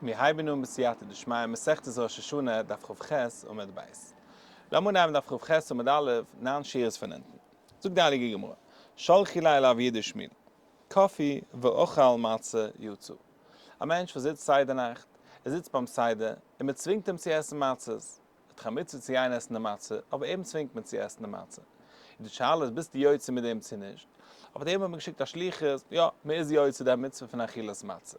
מיר הייבן אן בסייעתא דשמיא מסכת ראש השנה דף כ"ח עמוד ב'. לאמיר נעמען דף כ"ח עמוד א', ניין שורות פון אונטן. זאגט די הייליגע גמרא, שלחו ליה לאבוה דשמואל, כפאו ואכל מצה יצא. א מענטש וואס זיצט סדר נאכט, ער זיצט ביים סדר, און מען צווינגט אים צו עסן מצות, ער האט דאך א מצוה צו גיין עסן די מצה, אבער אים צווינגט מען צו עסן די מצה. און די שאלה איז ביסטו יוצא מיט דעם צו נישט? אויף דעם האט מען געשיקט א שליחות, יא, מען איז יוצא די מצוה פון אכילת מצה.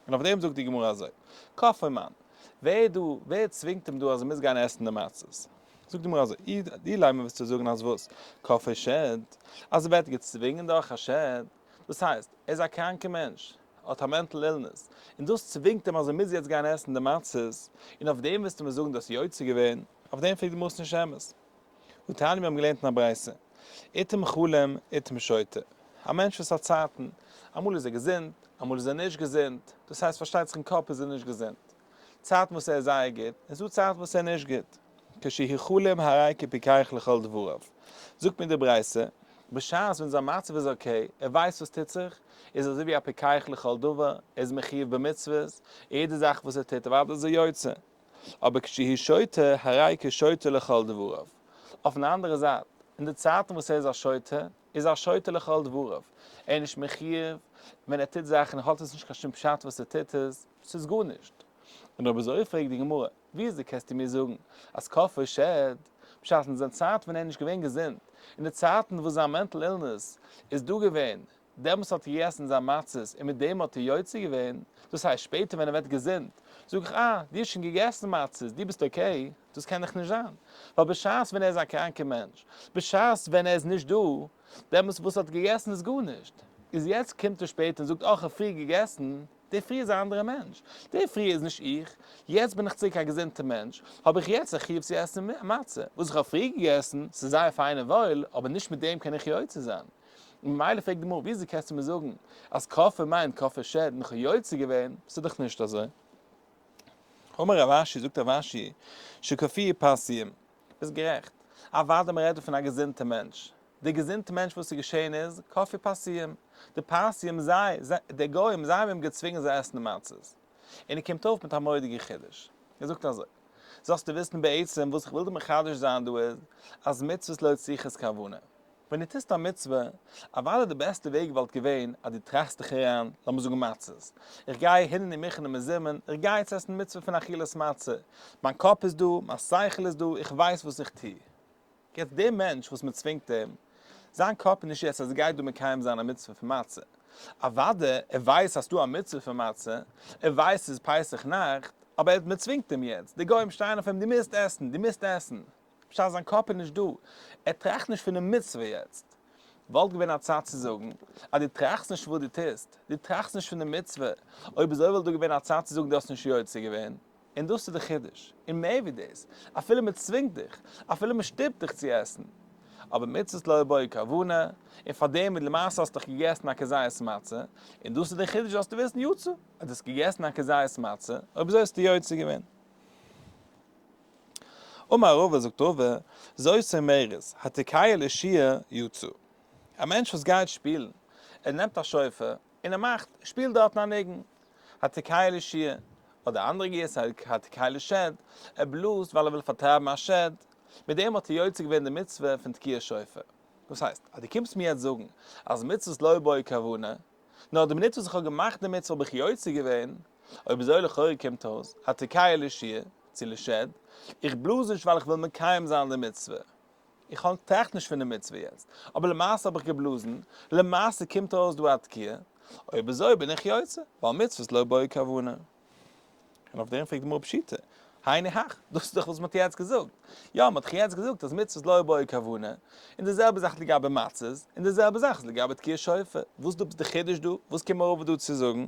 און אויף דעם זאגט די גמרא אזוי, כפאו מאן, ווער דא, ווער צווינגט אים דא אז ער מוז גיין עסן די מצות? זאגט די גמרא אזוי, אילימא וועסטו זאגן אז וואס? כפאו שד, אז ער ווערט געצווינגען דורך א שד, דאס הייסט, ער איז א קראנקע מענטש, ער האט א mental illness, און דאס צווינגט אים אז ער מוז יעצט גיין עסן די מצות, און אויף דעם וועסטו מיר זאגן דו האסט יוצא געווען, אויף דעם פרעגט די גמרא ס'נישט אמת. והתניא מיר האבן געלערנט אין א ברייתא, עתים חלים עתים שוטה, א מענטש וואס האט צייטן, אמאל איז ער געזונט, אמאל איז ער נישט געזונט, דאס הייסט פארשטייט זיך אין קאפ איז ער נישט געזונט, צייטן וואס ער איז זייער גוט, און ס'דא צייטן וואס ער איז נישט גוט, כשהוא חלים הרי כפיקח לכל דבריו, זאגט מיר די ברייתא, בשעת ווען זיין מצב איז okay, ער ווייסט וואס טוט זיך, איז אזוי ווי א פיקח לכל דבר, ער איז מחיוב במצוות, יעדע זאך וואס ער טוט אוודאי איז ער יוצא. אבער כשהוא שוטה הרי כשוטה לכל דבריו. אויפן אנדערע זייט, אין די צייטן וואס ער איז א שוטה, איז א שוטה לכל דבריו. ער איז נישט מחיוב, ווען ער טוט זאכן האט עס נישט קיין שום פשט וואס ער טוט עס, ס'איז גארנישט. און אויב אזוי פרעגט די גמרא, וויאזוי קענסטו מיר זאגן אז כפאו שד, בשעת אין זיין צייט ווען ער איז נישט געווען געזונט, אין די צייטן וואס זיין mental illness איז דא געווען, דעמאלס האט ער געגעסן זיין מצות און מיט דעם האט ער יוצא געווען, דאס הייסט שפעטער ווען ער ווערט געזונט, זאג איך אה, דו האסט שוין געגעסן מצות, דו ביסט okay, דאס קען דאך נישט זיין, ווייל בשעת ווען ער איז א קראנקער מענטש, בשעת ווען ער איז נישט דא, דעמאלס וואס ער האט געגעסן איז גארנישט, איז יעצט קומט ער שפעטער און זאגט אה, איך האב פריער געגעסן, דער פריער איז א אנדערע מענטש, דער פריער איז נישט איך, יעצט בין איך צוריק א געזונטע מענטש, האב איך יעצט א חיוב צו עסן מצה, וואס איך האב פריער געגעסן, ס'איז זייער פיין און וואויל, אבער נישט מיט דעם קען איך יוצא זיין. און ממילא פרעגט די גמרא, וויאזוי קענסטו מיר זאגן אז כפאו מיינט כפאו שד און איך האב יוצא געווען, ס'איז דאך נישט אזוי. אמר רב אשי, זאגט רב אשי, שכפאוהו פרסיים, ביסט גערעכט, אוודאי מען רעדט דא פון א געזונטע מענטש, די געזונטע מענטש וואס איז געשען איז, כפאוהו פרסיים, די פרסיים זיי, די גוים, זיי האבן אים געצווינגען זאל עסן די מצות. און ער קומט אויף מיט א מורא'דיגע חידוש, ער זאגט אזוי, זאלסטו וויסן בעצם וואס איך וויל דיר מחדש זיין דא איז, אז מצוות לא צריכות כוונה, ווען דו טוסט א מצוה, אוודאי די בעסטע וועג וואלט געווען אז דו טראכסט דיך אריין, לאמיר זאגן מצות, איך גיי הנני מוכן ומזומן, איך גיי יעצט עסן מצוה פון אכילת מצה, מיין קאפ איז דא, מיין שכל איז דא, איך ווייס וואס איך טו. יעצט דער מענטש וואס מען צווינגט אים, זיין קאפ איז נישט יעצט אז ער גייט דא מקיים זיין א מצוה פון מצה, אוודאי ער ווייסט אז ס'דא א מצוה פון מצה, ער ווייסט ס'איז פסח נאכט, אבער מען צווינגט אים יעצט, די גוים שטייען אויף אים דו מוזט עסן, דו מוזט עסן. בשעת זיין קאפ איז נישט דא, ער טראכט נישט פונעם מצוה יעצט. וואלט געווען א צד צו זאגן אז דו טראכסט נישט וואס דו טוסט, דו טראכסט נישט פון די מצוה, אויב אזוי וואלט דא געווען א צד צו זאגן דו האסט נישט יוצא געווען, און דאס איז די חידוש. און מער ווי דאס, אפילו מען צווינגט דיך, אפילו מען שטופט דיך צו עסן, אבער מצוות לא בעי כוונה, און פארדעם איז למעשה האסט דאך געגעסן א כזית מצה, און דאס איז די חידוש זאלסטו וויסן יצא, אז דו האסט געגעסן א כזית מצה, אויב אזוי האסטו יוצא געווען. אמר רבא זאגט רבא, זאת אומרת, התוקע לשיר יצא. א מענטש וואס גייט שפילן, ער נעמט א שופר און ער מאכט, שפילט דארטן א ניגון, התוקע לשיר, אדער אנדערע גירסא, התוקע לשד, ער בלאזט ווייל ער וויל פארטרייבן א שד, מיט דעם האט ער יוצא געווען די מצוה פון תקיעת שופר. דאס הייסט, אז דו קומסט מיר יעצט זאגן אז מצוות לא בעי כוונה, נאר די מינוט וואס איך האב געמאכט די מצוה האב איך יוצא געווען, אויב אזוי לכאורה קומט אויס, התוקע לשיר, צו לשד, איך בלאז נישט ווייל איך וויל מקיים זיין די מצוה, איך האב טראכט נישט פון די מצוה יעצט, אבער למעשה האב איך געבלאזן, למעשה קומט ארויס דא א תקיעה, אויב אזוי בין איך יוצא, ווייל מצוות לא בעי כוונה. און אויף דעם פרעגט די גמרא פשיטא, היינו הך, דאס איז דאך וואס מ'האט יעצט געזאגט. יא, מ'האט דאך יעצט געזאגט אז מצוות לא בעי כוונה, און די זעלבע זאך לגבי מצות, און די זעלבע זאך איז לגבי תקיעת שופר. וואס איז די חידוש דא? וואס קומט מיר אויף דא צו זאגן?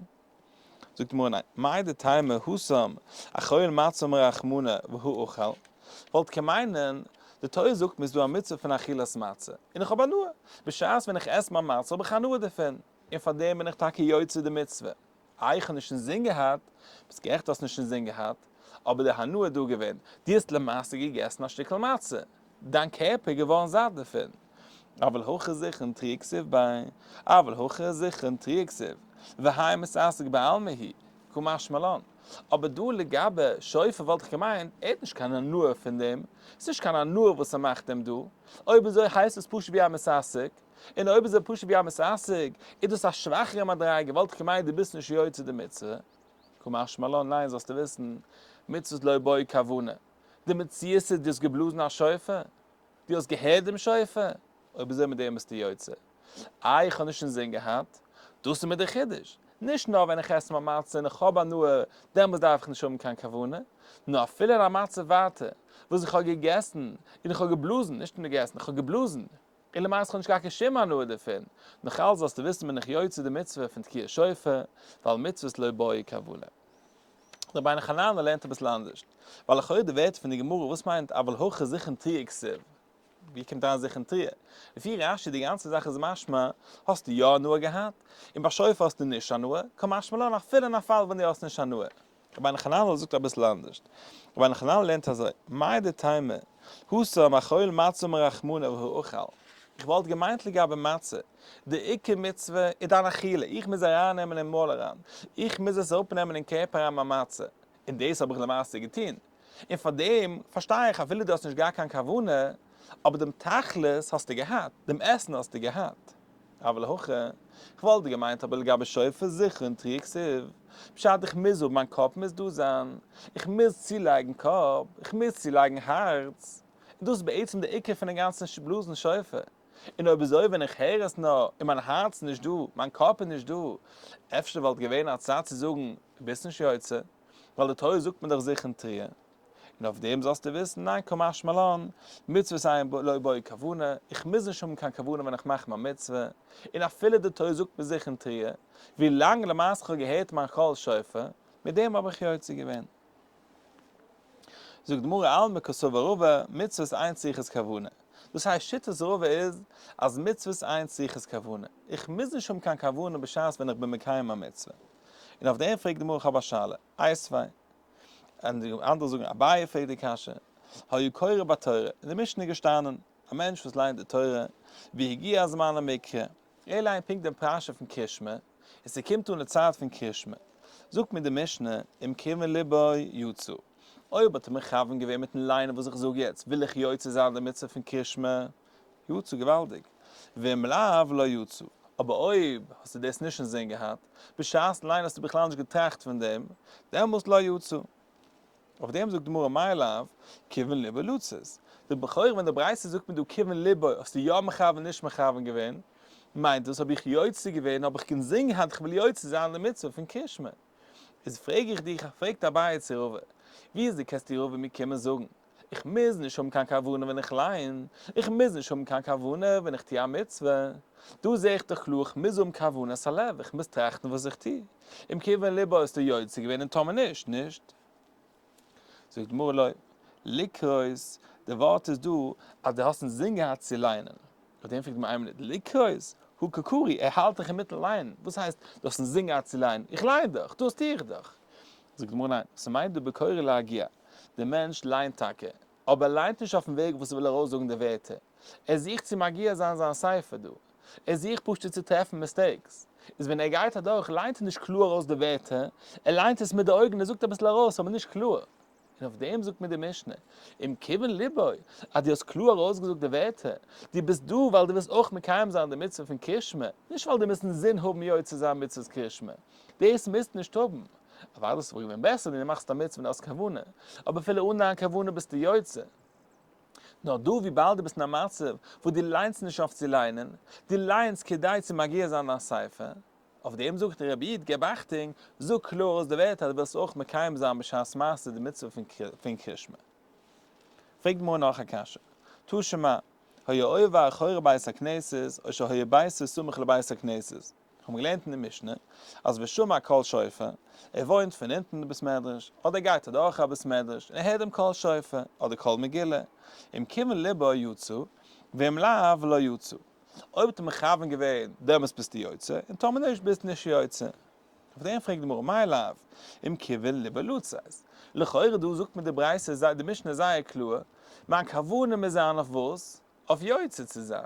זאגט די גמרא ניין, מהו דתימא התם אכול מצה אמר רחמנא והא אכל, וואלט קען מיינען, די תורה זאגט מיר איז דא א מצוה פון אכילת מצה, און איך האב הנאה, בשעת ווען איך עס מיין מצה האב איך הנאה דערפון, און פאר דעם בין איך טאקע יוצא די מצוה. איי איך האב נישט אינזין געהאט, ביסט גערעכט האסט נישט אינזין געהאט, אבער די הנאה איז דא געווען, דו האסט למעשה געגעסן א שטיקל מצה, דיין קערפער איז געווארן זאט דערפון. אבל הכא זכרון תרועה כתיב ביה, אבל הכא זכרון תרועה כתיב, והאי מתעסק בעלמא הוא. קא משמע לן. אבער דא לגבי שופר וואלט איך געמיינט, ער האט נישט קיין הנאה פון דעם, ס'איז נישט קיין הנאה וואס ער מאכט אים דא, אויב אזוי הייסט עס פשוט ווי א מתעסק, און אויב איז ער פשוט ווי א מתעסק, איז דאס א שוואכערע מדריגה, וואלט איך געמיינט דו ביסט נישט יוצא די מצוה. קא משמע לן, ניין זאלסטו וויסן, מצוות לא בעי כוונה. די מציאות איז דו האסט געבלאזן א שופר, דו האסט געהערט דעם שופר, אויב אזוי מיט דעם ביסטו יוצא. איי איך האב נישט אינזין געהאט? דאס איז מיר דער חידוש. נישט נאר ווען איך עס מיין מצה און איך האב הנאה, דעמאלס דארף איך נישט האבן קיין כוונה, נאר אפילו אין א מצב ווייטער, וואס איך האב געגעסן און איך האב געבלאזן, נישט נאר געגעסן, איך האב געבלאזן, און למעשה איך האב נישט געהאט קיין שום הנאה דערפון, נאך אלץ זאלסטו וויסן בין איך יוצא די מצוה פון תקיעת שופר, ווייל מצוות לא בעי כוונה. רבינו חננאל לערנט אביסל אנדערש, ווייל לכאורה די ווערטער פון די גמרא וואס מיינט אבל הכא זכרון תרועה כתיב? ווי קומט אריין זכרון תרועה? לפי רש"י די גאנצע זאך איז משמע האסטו יא הנאה געהאט, און ביי שופר האסטו נישט הנאה, קא משמע לן אפילו אין א פאל ווען דו האסט נישט הנאה. רבינו חננאל זאגט אביסל אנדערש, רבינו חננאל לערנט אזוי, מהו דתימא, התם אכול מצה אמר רחמנא והא אכל, איך וואלט געמיינט לגבי מצה, די עיקר מצוה איז דיין אכילה, איך מוז ארייננעמען אין מויל אריין, איך מוז עס אראפנעמען אין קערפער אריין מיין מצה, און דאס האב איך למעשה געטון, און פאר דעם פארשטיי איך אפילו דו האסט נישט געהאט קיין כוונה, אבער דעם תכלית האסטו געהאט, דעם עסן האסטו געהאט. אבל הכא, כ'וואלט געמיינט אבער לגבי שופר זכרון תרועה כתיב, פשט איך מוז האבן מיין קאפ מוז דא זיין, איך מוז צולייגן קאפ, איך מוז צולייגן הארץ, און דאס איז בעצם די עיקר פונעם גאנצן בלאזן שופר, און אויב אזוי ווען איך הער עס נאר און מיין הארץ איז נישט דא, מיין קאפ איז נישט דא, אפשר וואלט געווען א צד צו זאגן, ביסט נישט יוצא, ווייל די תורה זאגט מיר דאך זכרון תרועה. און אויף דעם זאלסטו וויסן, ניין קא משמע לן, מצוות אין לא בעי כוונה, איך מוז נישט האבן קיין כוונה ווען איך מאך מיין מצוה, און אפילו די תורה זאגט מיר זכרון תרועה, ווי לאנג למעשה איך האב געהערט מיין קול שופר, מיט דעם האב איך יוצא געווען. זאגט די גמרא אלמא קסבר רבא, מצוות אין צריכות כוונה. דאס הייסט שיטת רבא איז אז מצוות אין צריכות כוונה, איך מוז נישט האבן קיין כוונה בשעת ווען איך בין מקיים א מצוה. און אויף דעם פרעגט די גמרא איך האב א שאלה, איתיביה. און די אנדערע זאגן אביי פרעגט די קשיא, היה קורא בתורה, אין די משנה איז געשטאנען, א מענטש וואס ליינט די תורה, והגיע זמן המקרא, ער ליינט פונקט דעם פרשה פון קרישמע, און ס'קומט אן די צייט פון קרישמע, זאגט מיר די משנה, אם כיוון ליבו יצא, אויב האט ער מכוון געווען מיטן ליינען וואס איך זאג יעצט, וויל איך יוצא זיין די מצוה פון קרישמע, יצא געוואלדיג, ואם לאו לא יצא, אבער אויב האסטו דאס נישט אינזין געהאט, בשעת'ן ליינען האסטו בכלל נישט געטראכט פון דעם, דעמאלס לא יצא. אויף דעם זאגט די גמרא מאי לאו, כיוון ליבו לצאת. די בכורה ווען די ברייתא זאגט מיר דא כיוון ליבו האסטו יא מכוון נישט מכוון געווען, מיינט דאס האב איך יוצא געווען האב איך אינזין געהאט איך וויל יוצא זיין די מצוה פון קרישמע. איז פרעג איך דיך, פרעגט אביי צו רבא, ווי איז די קענסטו רבא מיר קומען זאגן איך מוז נישט האבן קיין כוונה ווען איך ליין, איך מוז נישט האבן קיין כוונה ווען איך טו א מצוה. דא זע איך דאך קלאר איך מוז האבן כוונת הלב, איך מוז טראכטן וואס איך טו. אם כיוון ליבו האסטו יוצא געווען און טאמער נישט, נישט. זאגט די גמרא לא. לקרות, די ווארט איז דא אז דו האסט אינזין געהאט צו ליינען. אויף דעם פרעגט די גמרא איין מינוט, לקרות? הא קא קרי, ער האלט דאך אינמיטן ליינען, וואס הייסט דו האסט אינזין געהאט צו ליינען? איך ליין דאך, דאס טו איך דאך. זאגט די גמרא ניין, ס'מיינט דא בקורא להגיה, דער מענטש ליינט טאקע, אבער ער ליינט נישט אויפן וועג וואס ער וויל ארויסזאגן די ווערטער, ער זוכט צו מגיה זיין זיין ספר דא, ער זוכט פשוט צו טרעפן mistakes, איז ווען ער גייט אדורך ליינט ער נישט קלאר ארויס די ווערטער, ער ליינט עס מיט די אויגן, ער זאגט אביסל ארויס אבער נישט קלאר. און אויף דעם זאגט מיר די משנה, אם כיוון ליבו, אז דו האסט קלאר ארויסגעזאגט די ווערטער, דו ביסט דא ווייל דו ווילסט אויך מקיים זיין די מצוה פון קרישמע, נישט ווייל דו מוזט אינזין האבן יוצא זיין מצוות קרישמע, דאס מוזט נישט האבן, אוודאי ס'וואלט געווען בעסער ווען דו מאכסט א מצוה און האסט כוונה, אבער אפילו אן דיין כוונה ביסטו יוצא. נאר דא וויבאלד דו ביסט אין א מצב וואס דו ליינסט נישט אויף צו ליינען, דו ליינסט כדי צו מגיה זיין דיין ספר, אויף דעם זאגט רבי איד געב אכטונג, זאג קלאר אויס די ווערטער אז דו ווילסט אויך מקיים זיין בשעת מעשה די מצוה פון קרישמע. פרעגט די גמרא נאך א קשיא, תא שמע, היה עובר אחורי בית הכנסת או שהיה ביתו סמוך לבית הכנסת, האבן געלערנט אין די משנה אז ושמע קול שופר, ער וואוינט פון אונטן די בית מדרש, אדער גייט אדורך א בית מדרש און ער הערט דעם קול שופר, אדער קול מגילה, אם כיוון ליבו יצא, ואם לאו לא יצא. אויב האט ער מכוון געווען דעמאלטס ביסטו יוצא, און טאמער נישט ביסטו נישט יוצא. אויף דעם פרעגט די גמרא מאי לאו, אם כיוון ליבו לצאת. לכאורה דא זאגט מיר די ברייתא, די משנה זייער קלאר, מיין כוונה מוז זיין אויף וואס? אויף יוצא צו זיין.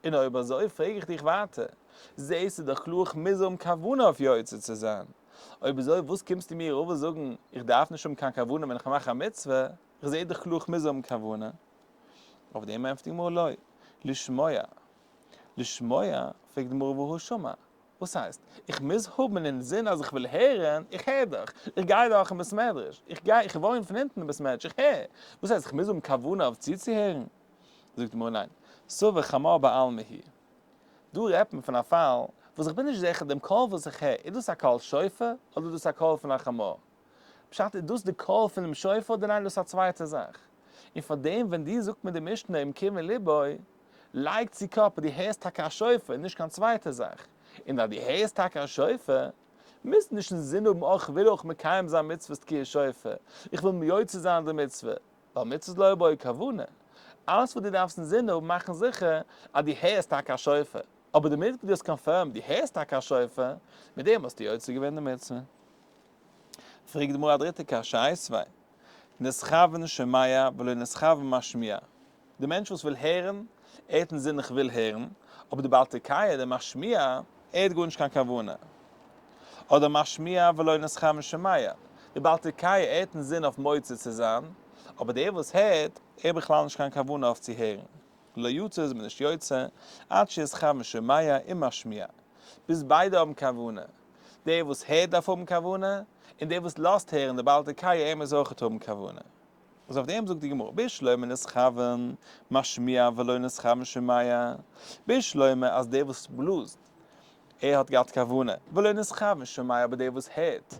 און אויב אזוי פרעג איך דיך ווייטער, זעהסטו דאך קלאר איך מוז האבן כוונה אויף יוצא צו זיין. אויב אזוי וואס קומסטו מיר רבא זאגן איך דארף נישט האבן קיין כוונה ווען איך מאך א מצוה, איך זע דאך קלאר איך מוז האבן כוונה. אויף דעם ענטפערט די גמרא לא, לשמוע. לשמוע, פרעגט די גמרא והא שמע, וואס הייסט? איך מוז האבן אינזין אז איך וויל הערן, איך הער דאך, איך גיי דאך אין בית מדרש, איך גיי, איך וואוין פון אונטן אין בית מדרש, איך הער, וואס הייסט איך מוז האבן כוונה אויף צוצוהערן? זאגט די גמרא ניין, סבר חמור בעלמא הוא. דא רעדט מען פון א פאל וואס איך בין נישט זיכער דעם קול וואס איך הער, איז דאס א קול שופר אדער איז דאס א קול פון א חמור? פשט איז דאס די קול פונעם שופר אדער ניין דאס איז א צווייטע זאך? און פארדעם ווען דו זאגט מיר די משנה אם כיוון ליבו, לייג צו קאפ אז דו הערסט טאקע א שופר און נישט קיין צווייטע זאך, און אז דו הערסט טאקע א שופר, מוזט נישט אינזין האבן אויך כ'וויל אויך מקיים זיין מצוות תקיעת שופר, איך וויל יוצא זיין די מצוה, ווייל מצוות לא בעי כוונה. אלעס וואס דו דארפסט אינזין האבן מאכן זיכער אז דו הערסט טאקע א שופר, אבער די מינוט וואס דו האסט confirmed דו הערסט טאקע א שופר, מיט דעם האסטו יוצא געווען די מצוה. פרעגט די גמרא א דריטע קשיא, איתיביה, נתכוון שומע ולא נתכוון משמיע, די מענטש וואס וויל הערן, ער האט אינזין איך וויל הערן, אבער די בעל תוקע, דער משמיע, ער האט גארנישט קיין כוונה. אדער משמיע ולא נתכוון שומע, די בעל תוקע, ער האט אינזין אויף מוציא צו זיין, אבער דער וואס הערט, ער האט בכלל נישט קיין כוונה אויף צו הערן. לא יצא איז מען נישט יוצא, עד שיתכוון שומע ומשמיע, ביז ביידע האבן כוונה, דער וואס הערט דארף האבן כוונה, און דער וואס לאזט הערן, דער בעל תוקע, ער מוז אויכעט האבן כוונה. איז אויף דעם זאגט די גמרא, בשלמא נתכוון משמיע ולא נתכוון שומע, בשלמא אז דער וואס בלאזט ער האט געהאט כוונה, ולא נתכוון שומע אבער דער וואס הערט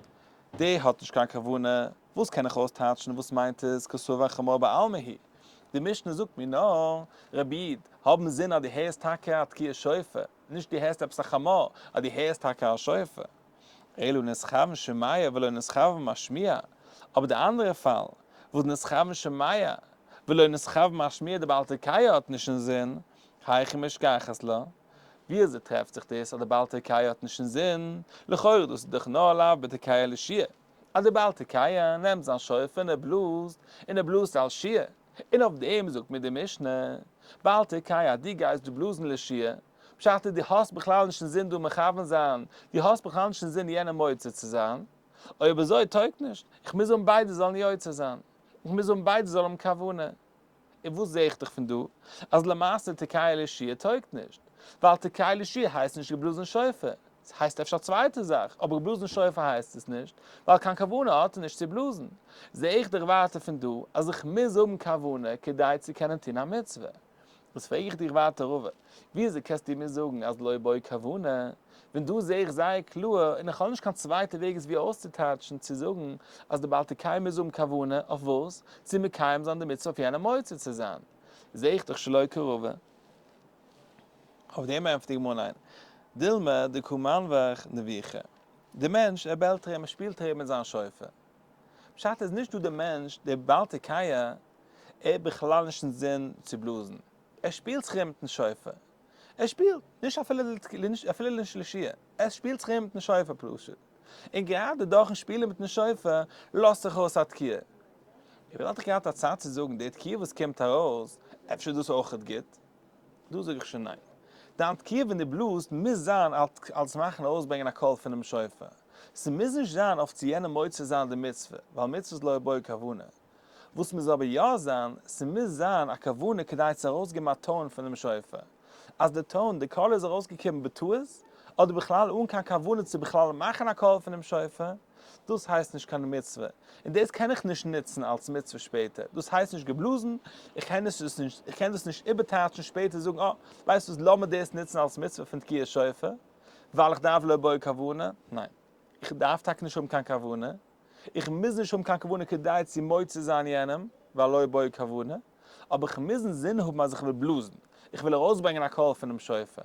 דער האט נישט קיין כוונה, וואס קען איך אויסטייטשן וואס מיינט עס קסבר חמור בעלמא הוא, די משנה זאגט מיר נאר, רבי איד, האב אינזין אז דו הערסט טאקע א תקיעת שופר, נישט דו הערסט עפעס א חמור, אז דו הערסט טאקע א שופר. אלא נתכוון שומע ולא נתכוון משמיע, אבער די אנדערע פאל, וואס נתכוון שומע ולא נתכוון משמיע די בעל תוקע האט נישט אינזין, היכי משכחת לה, ווי אזוי טרעפט זיך דאס אז די בעל תוקע האט נישט אינזין, לכאורה דאס איז דאך נאר לאו בתוקע לשיעור, אז די בעל תוקע נעמט זיין שופר און ער בלאזט, און ער בלאזט אלס שיעור, און אויף דעם זאגט מיר די משנה, בעל תוקע אז דו גייסט דא בלאזן לשיעור, פשט איז דו האסט בכלל נישט אינזין דא מכוון זיין, דו האסט בכלל נישט אינזין יענעם מוציא צו זיין, אויב אזוי טויגט נישט, איך מוז האבן ביידע זאלן יוצא זיין, איך מוז האבן ביידע זאלן האבן כוונה. און וואס זע איך דאך פון דא? אז למעשה תוקע לשיעור טויגט נישט, ווייל תוקע לשיעור הייסט נישט געבלאזן שופר, ס'הייסט אפשר א צווייטע זאך, אבער געבלאזן שופר הייסט עס נישט, ווייל קיין כוונה האט ער נישט צו בלאזן. זע איך דאך ווייטער פון דא אז איך מוז האבן כוונה כדי צו קענען טון א מצוה. וואס פרעג איך דיך ווייטער רבא, וויאזוי קענסטו מיר זאגן אז לא בעי כוונה, ווען דא זע איך זייער קלאר און איך האב נישט קיין צווייטע וועג עס ווי אויסצוטייטשן צו זאגן אז די בעל תוקע מוז האבן כוונה אויף וואס? צו מקיים זיין די מצוה אויף יענעם מוציא צו זיין, זע איך דאך שלא כרבא. אויף דעם ענטפערט די גמרא ניין, דילמא דקא מנבח נביחא, די מענטש ער בעלט ארום ער שפילט ארום מיט זיין שופר, פשט איז נישט דא די מענטש דער בעל תוקע ער האט בכלל נישט אינזין צו בלאזן, ער שפילט זיך ארום מיטן שופר, ער שפילט, נישט אפילו אפילו נישט לשיעור, ער שפילט זיך ארום מיטן שופר פשוט, און גראדע דורכן שפילן מיטן שופר לאזט זיך אויס א תקיעה. איך וואלט דאך געהאט א צד צו זאגן די תקיעה וואס קומט ארויס, אפשר איז דאס אויכעט גוט? דא זאג איך שוין ניין. דיין תקיעה ווען דו בלאזט מוז זיין אלס מאכן ארויסברענגען א קול פונעם שופר. ס'מוז נישט זיין אויף צו יענעם מוציא זיין די מצוה, ווייל מצוות לא בעי כוונה. וואס מוז אבער יא זיין, ס'מוז זיין א כוונה כדי צו ארויסגעבן א טאן פונעם שופר. אז די טאן, די קול איז ארויסגעקומען בטעות, אדער בכלל אן קיין כוונה צו בכלל מאכן א קול פונעם שופר, דאס הייסט נישט קיין מצוה, און דאס קען איך נישט נוצן אלס מצוה שפעטער, דאס הייסט נישט געבלאזן, איך קען עס נישט, איך קען דאס נישט איבערטייטשן שפעטער זאגן אה, ווייסט וואס לאמיר דאס נוצן אלס מצוה פון תקיעת שופר, ווייל איך דארף לא בעי כוונה, ניין, איך דארף טאקע נישט האבן קיין כוונה, איך מוז נישט האבן קיין כוונה כדי צו מוציא זיין יענעם, ווייל לא בעי כוונה, אבער איך מוז אינזין האבן אז איך וויל בלאזן, איך וויל ארויסברענגען א קול פונעם שופר.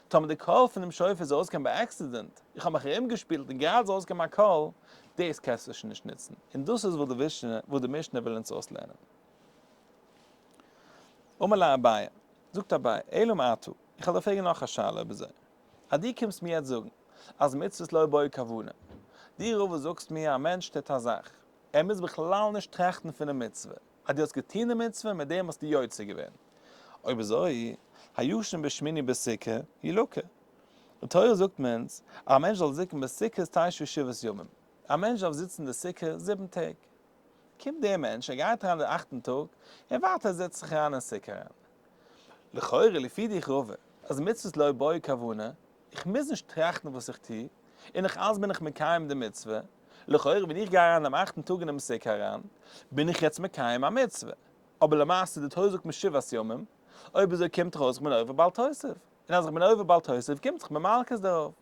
טאמער די קול פונעם שופר איז ארויסגעקומען ביי עקסידענט, איך האב מיך ארומגעשפילט און גראדע איז ארויסגעקומען א קול, דאס קענסטו שוין נישט נוצן. און דאס איז וואס די משנה וויל אונז אויסלערנען. אמר ליה אביי, זאגט אביי, אלא מעתה, איך וועל דיר פרעגן נאך א שאלה אויב אזוי. אז דו קומסט מיר יעצט זאגן אז מצוות לא בעי כוונה, דו רבא זאגסט מיר א מענטש טוט א זאך, ער מוז בכלל נישט טראכטן פונעם מצוה, אז דו האסט געטון די מצוה מיט דעם האסטו יוצא געווען. אויב אזוי, הישן בשמיני בסוכה, ילקה. די תורה זאגט אונז אז א מענטש זאל זיצן בסוכות תשבו שבעת ימים, א מענטש דארף זיצן אין די סוכה זיבן טעג. קומט דער מענטש, ער גייט אריין די אכטן טאג, און ווייטער זעצט זיך אריין אין סוכה אריין. לכאורה לפי דיך רבא, אז מצוות לא בעי כוונה, איך מוז נישט טראכטן וואס איך טו, און נאך אלץ בין איך מקיים די מצוה, לכאורה ווען איך גיי אריין דעם אכטן טאג אינעם סוכה אריין, בין איך יעצט מקיים א מצוה. אבער למעשה די תורה זאגט מיר שבעת ימים, אויב אזוי קומט דאך אויס איך בין עובר בל תוסיף, און אז איך בין עובר בל תוסיף קומט זיך מיר מלקות דערויף.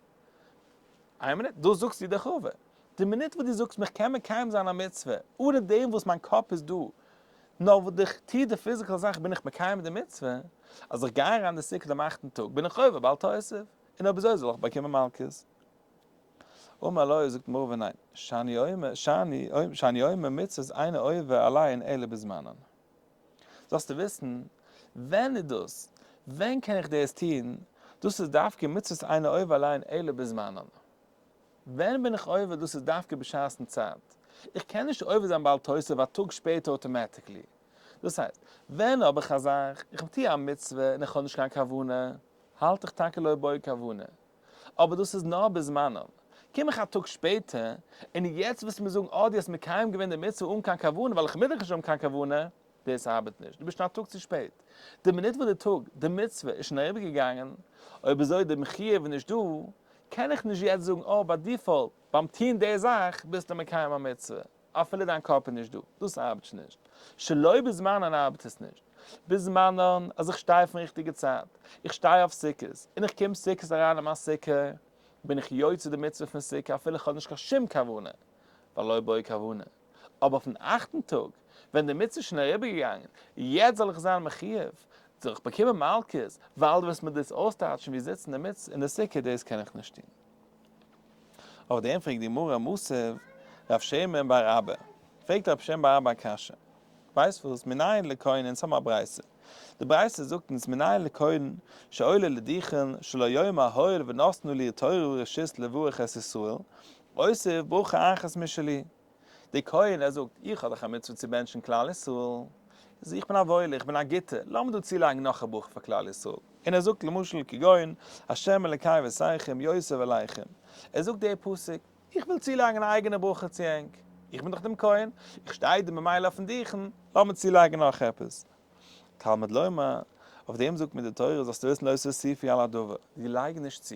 איין מינוט, דאס זאגסטו דאך רבא. די מינוט וואס דו זאגסט מיר כ'קען מקיים זיין א מצוה, אנע דעם וואס מיין קאפ איז דא, נאר וואס איך טו די physical זאך בין איך מקיים די מצוה, אז איך גיי אריין די סוכה דעם אכטן טאג בין איך עובר בל תוסיף, און אויב אזוי זאל איך באקומען מלקות. אמר לו, זאגט אים רבא ניין, שאני אומר, שאני, שאני אומר מצוות אינו עובר עליהן אלא בזמנן. זאלסטו וויסן, ווען איז דאס? ווען קען איך דאס טון? דאס איז דווקא מצוות אינו עובר עליהן אלא בזמנן. ווען בין איך עובר? דאס איז דווקא בשעת'ן צייט. איך קען נישט עובר זיין בל תוסיף א טאג שפעטער automatically. דאס הייסט, ווען האב איך א זאך, איך טו א מצוה און איך האב נישט קיין כוונה, האלט איך טאקע לא בעי כוונה. אבער דאס איז נאר בזמנם. קום איך א טאג שפעטער, און יעצט וועסטו מיר זאגן, אה, דו האסט מקיים געווען די מצוה אן קיין כוונה, ווייל איך מוז דאך נישט האבן קיין כוונה. דאס ארבעט נישט, דו ביסט שוין א טאג צו שפעט. די מינוט וואס די טאג, די מצוה, איז שוין אריבערגעגאנגען, אויב אזוי די חיוב איז נישט דא, קען איך נישט יעצט זאגן, אה, ביי default, ביים טון די זאך, ביסטו מקיים א מצוה. אפילו דיין קאפ איז נישט דא, דאס ארבעט שוין נישט. שלא בזמנן ארבעט עס נישט. בזמנן, אז איך שטיי אויפן ריכטיגע צייט, איך שטיי אויף סוכות, און איך קום סוכות אריין אין מיין סוכה, בין איך יוצא די מצוה פון סוכה אפילו איך האב נישט קיין שום כוונה, ווייל לא בעי כוונה. אבער אויפן אכטן טאג, ווען די מצוה איז שוין אריבערגעגאנגען, יעצט זאל איך זיין מחיוב, זאל איך באקומען מלקות, ווייל דו וועסט מיר דאס אויסטייטשן ווי זיצן אין די סוכה, דאס קען איך נישט טון. אויף דעם פרעגט די גמרא מתיב רב שמן בר אבא, פרעגט רב שמן בר אבא א קשיא, ווייסט וואס, מנין לכהן, אונז האבן א ברייתא, די ברייתא זאגט אונז מנין לכהן שעולה לדוכן שלא יאמר הואיל ונתנה לי תורה ורשות לברך את ישראל, אוסיף ברכה אחת משלי, דער כהן ער זאגט, איך האב דאך א מצוה צו בענטשן כלל ישראל, איז איך בין א וואוילער, איך בין א גוטער, לאמיר דא צולייגן נאך א ברכה פאר כלל ישראל. און ער זאגט למשל כגון, השם אלקי אבותיכם יוסף עליכם, ער זאגט דער פסוק, איך וויל צולייגן א אייגענע ברכה צו ענק, איך בין דאך דעם כהן, איך שטיי דא ממילא אויפן דוכן, לאמיר צולייגן נאך עפעס. תלמוד לומר, אויף דעם זאגט מיר די תורה, זאלסטו וויסן לא תוסיפו על הדבר, דו לייג נישט צו,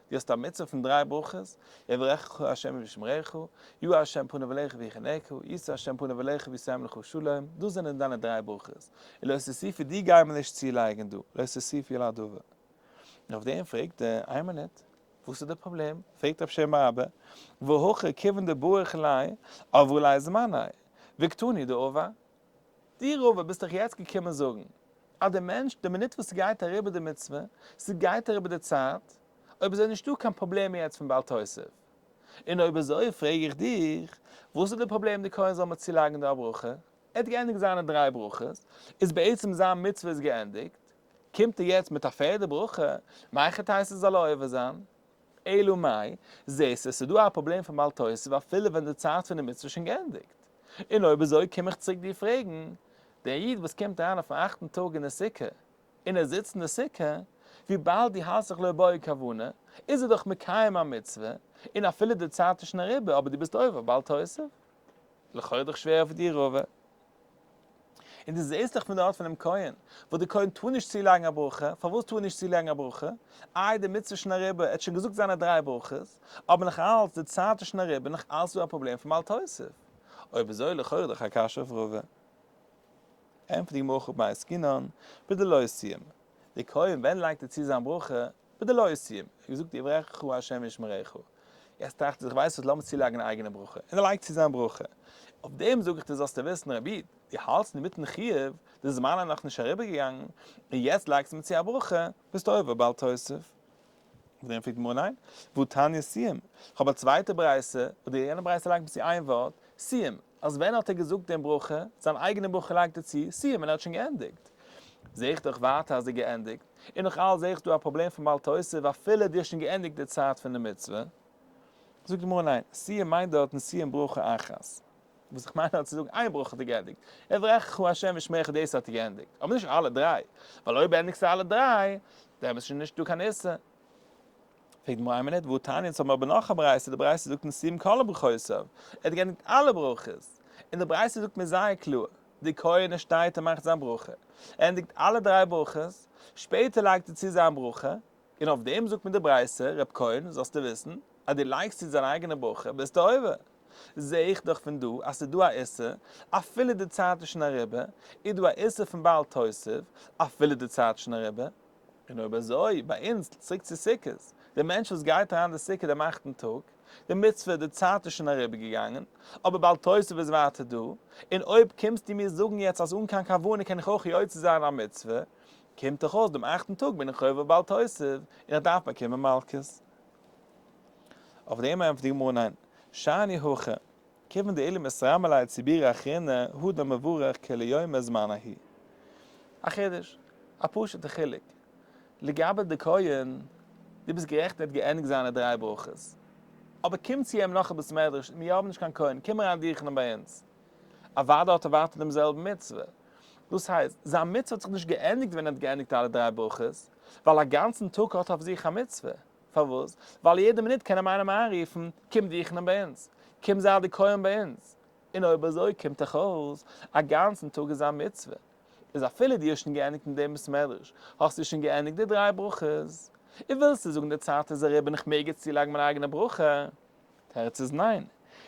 דו האסט א מצוה פון דריי ברכות, יברכך ה' וישמרך, יאר ה' פניו אליך ויחנך, ישא ה' פניו אליך וישם לך שלום, דאס זענען דיינע דריי ברכות, און לא תוסיפו די גייען מיר נישט צולייגן דא, לא תוסיפו על הדבר. און אויף דעם פרעגט ער, איין מינוט, וואס איז די פראבלעם? פרעגט רב שמן בר אבא, והכא כיוון דבריך ליה עבר ליה זמניה, וקתני דעבר. דו רבא ביסט דאך יעצט געקומען זאגן אז דער מענטש די מינוט וואס ס'גייט אריבער די מצוה, ס'גייט אריבער די צייט, אויב אזוי נישטא קיין פראבלעם יעצט פון בל תוסיף. און אויב אזוי פרעג איך דיך, וואס איז די פראבלעם די כהן זאל מיר צולייגן דא א ברכה? ער האט געענדיגט זיינע דריי ברכות, איז בעצם זיין מצוה איז געענדיגט, קומט ער יעצט מיט א פערדע ברכה, מהיכי תיתי זאל ער עובר זיין? אלא מאי, זעסט עס איז דא א פראבלעם פון בל תוסיף אפילו ווען די צייט פון די מצוה איז שוין געענדיגט. און אויב אזוי קום איך צוריק דיר פרעגן, דער איד וואס קומט אריין אויפן אכטן טאג אין די סוכה, און ער זיצט אין די סוכה, וויבאלד דו האלסט זיך לא בעי כוונה, איז ער דאך מקיים א מצוה, און אפילו די צייט איז שוין אריבער אבער דו ביסט עובר בל תוסיף. לכאורה דאך שווער אויף דיר רבא. און דו זעסט דאך פון דארט פונעם כהן, וואס דער כהן טאר נישט צולייגן א ברכה, פארוואס טאר ער נישט צולייגן א ברכה? איי די מצוה איז שוין אריבער, ער האט שוין געזאגט זיינע דריי ברכות, אבער נאך אלץ, די צייט איז שוין אריבער, נאך אלץ איז דא א פראבלעם פון בל תוסיף. אויב אזוי לכאורה דאך א קשיא אויף רבא. ענטפערט די גמרא הכא במאי עסקינן, בדלא סיים. דער כהן ווען לייגט ער צו זיין ברכה? בדלא סיים. ער האט געזאגט יברכך ה' וישמרך. יעצט טראכט ער זיך ווייסט וואס לאמיר צולייגן א אייגענע ברכה. און ער לייגט צו זיין ברכה. אויף דעם זאג איך דיר זאלסטו וויסן רבי איד, דו האלטסט אינמיטן חיוב, די זמן איז נאכנישט אריבערגעגאנגען, און יעצט לייגסטו מיר צו א ברכה, ביסטו עובר בל תוסיף. אויף דעם פרעגט די גמרא ניין, והא תניא סיים. כ'האב א צווייטע ברייתא, וואס די יענע ברייתא לייגט מיר צו איין ווארט, סיים. אז ווען האט ער געזאגט דעם ברכה? זיין אייגענע ברכה לייגט ער צו, סיים, ווען ער האט שוין געענדיגט. זעה איך דאך ווייטער אז ער געענדיגט, און נאך אלץ זעה איך דא א פראבלעם פון בל תוסיף אפילו דו האסט שוין געענדיגט די צייט פון די מצוה. זאגט די גמרא ניין, סיים מיינט דארטן סיים ברכה אחת. וואס איך מיין דארט צו זאגן איין ברכה האט ער געענדיגט, יברכך ה' וישמרך דאס האט ער געענדיגט, אבער נישט אלע דריי, ווייל אויב ענדיגסטו אלע דריי, דעמאלטס איז שוין נישטא קיין איסור. פרעגט די גמרא איין מינוט, והתניא, אונז האבן אבער נאך א ברייתא, די ברייתא זאגט סיים כל ברכותיו, ער האט געענדיגט אלע ברכות, און די ברייתא זאגט מיר זייער קלאר, די כהן ער שטייט און מאכט זיין ברכה, ער ענדיגט אלע דריי ברכות, שפעטער לייגט ער צו זיין ברכה, און אויף דעם זאגט מיר די ברייתא, רב כהן, זאלסטו וויסן, אז דו לייגסט צו זיין אייגענע ברכה ביסטו עובר. זע איך דאך פון דא אז ס'איז דא א איסור, אפילו די צייט איז שוין אריבער, איז דא א איסור פון בל תוסיף, אפילו די צייט איז שוין אריבער. און אויב אזוי, ביי אונז, צוריק צו סוכות, דער מענטש וואס גייט אריין די סוכה דעם אכטן טאג, די מצוה, די צייט איז שוין אריבערגעגאנגען, אבער בל תוסיף איז ווייטער דא, און אויב קומסטו מיר זאגן יעצט אז אן קיין כוונה קען איך אויך יוצא זיין א מצוה, קומט דאך אויס דעם אכטן טאג בין איך עובר בל תוסיף, און איך דארף באקומען מלקות. אויף דעם ענטפערט די גמרא ניין, שאני הכא, כיוון דאילו מתרמי ליה ציבורא אחרינא הדר מברך כולי יומא זמן ההוא. א חידוש, א פשוט'ע חילוק. לגבי די כהן, דו ביסט גערעכט ער האט געענדיגט זיינע דריי ברכות. אבער קום צו אים נאך א בית מדרש, מיר האבן נישט קיין כהן, קום אריין דוכנ'ען ביי אונז. אוודאי האט ער ווייטער דעם זעלבן מצוה. דאס הייסט, זיין מצוה האט זיך נישט געענדיגט ווען ער האט געענדיגט אלע דריי ברכות, ווייל א גאנצן טאג האט ער אויף זיך א מצוה. פארוואס? ווייל יעדע מינוט קען אים איינעם איינרופן, קום דוכנ'ען ביי אונז, קום זיי די כהן ביי אונז. און אויב אזוי קומט דאך אויס, א גאנצן טאג איז זיין מצוה. איז אפילו דו האסט שוין געענדיגט אין דעם בית מדרש, האסטו שוין געענדיגט די דריי ברכות, און ווילסטו זאגן די צייט איז אריבער און איך מעג יעצט צולייגן מיין אייגענע ברכה? תירוץ איז ניין.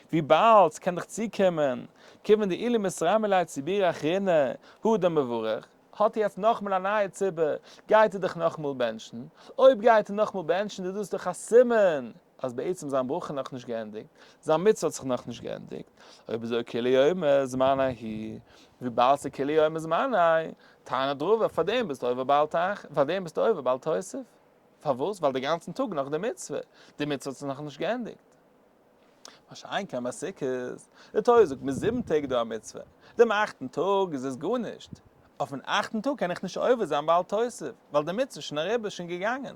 וויבאלד ס'קען דאך צוקומען, כיוון דאילו מתרמי ליה ציבורא אחרינא הדר מברך, האט ער יעצט נאכמאל א נייע ציבור, גייט ער דאך נאכמאל בענטשן, אויב גייט ער נאכמאל בענטשן איז דאס דאך א סימן אז בעצם זיין ברכה איז נאכנישט געענדיגט, זיין מצוה האט זיך נאכנישט געענדיגט, אויב אזוי כולי יומא זמן הוא, וויבאלד ס'איז כולי יומא זמן הוא, טענה'ט רבא, פארדעם ביסטו עובר בל תח, פארדעם ביסטו עובר בל תוסיף. פארוואס? ווייל די גאנצן טאג נאך די מצוה, די מצוה האט זיך נאכנישט געענדיגט. מה שאין כן ביי סוכות, די תורה זאגט מיר זיבן טעג איז דא א מצוה, דעם אכטן טאג איז עס גארנישט, אויפן אכטן טאג קען איך נישט עובר זיין בל תוסיף, ווייל די מצוה איז שוין אריבער, איז שוין געגאנגען.